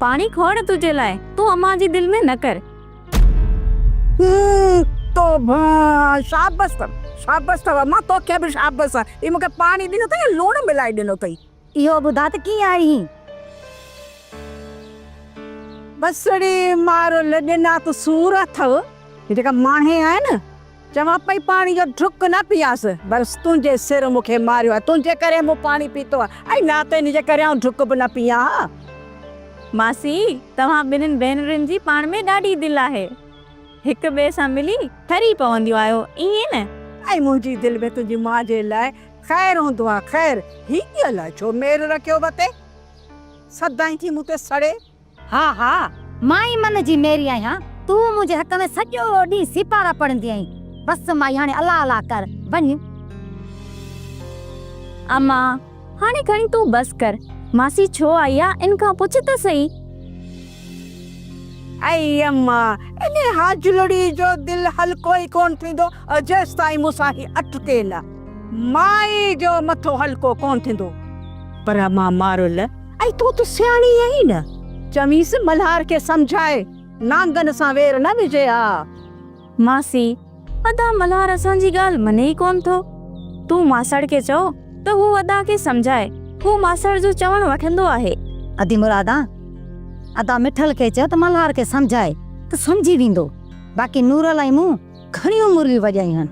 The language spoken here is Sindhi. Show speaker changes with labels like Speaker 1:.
Speaker 1: پاڻي کوڙ تنهنجي لاء، تون امان جي دل ۾ نه ڪر.
Speaker 2: توبهه! شابس اٿم، شابس اٿو امان، توکي به شابس. هي مون کي پاڻي ڏنو اٿئي يا لوڻ ملائي ڏنو اٿئي؟
Speaker 3: اهو ٻڌاء ته ڪيئن آئي هين؟
Speaker 2: بسڙي مارل ڏنا ته سور اٿو. هي جيڪا ماڻهي آهي نه، چوان پئي پاڻي جو ڍڪ نه پيئانس، بس تنهنجي سر مون کي ماريو آهي، تنهنجي ڪري مون پاڻي پيتو آهي ۽ نه ته ان جي ڪري آئون ڍڪ به نه پيئان ها.
Speaker 1: ماسي، توهان ٻنهين ڀينرن جي پاڻ ۾ ڏاڍي دل آهي. هڪ ٻئي سان ملي ٺري پونديون آهيو، ائين نه؟
Speaker 2: ۽ منهنجي دل ۾ تنهنجي ماء جي لاء خير هوندو آهي، خير. هي الائي ڇو مير رکيو وتي، سدائين ٿي مون تي سڙي.
Speaker 3: ها ها، مان ئي من جي ميري آهيان، تون منهنجي حق ۾ سڄو ڏينهن سيپارا پڙهندي آهين. بس مائي هاڻي الله الله ڪر، وڃ.
Speaker 1: امان، هاڻي کڻي تون بس ڪر، ماسي ڇو آئي آ، ان کان پڇ ته سهي.
Speaker 2: اي امان، انهي حاجلڙي جو دل هلڪو ئي ڪونه ٿيندو، جيستائين مون سان هي اٽڪي نه. مائي جو مٿو هلڪو ڪونه ٿيندو. پر امان مارل، ۽ تون ته سياڻي آهين نه، چوينس ملهار کي سمجهائي، نانگن سان وير نه وجهي ها.
Speaker 1: ماسي، ادا ملهار اسان جي ڳالهه مڃي ئي ڪونه ٿو. تون ماسڙ کي چئو ته هو ادا کي سمجهائي، هو ماسڙ جو چوڻ وٺندو آهي.
Speaker 3: ادي مرادان، ادا مٺل کي چئو ته ملهار کي سمجهائي ته سمجهي ويندو. باقي نورل ۽ مون گهڻيون مرليون وڄايون آهن.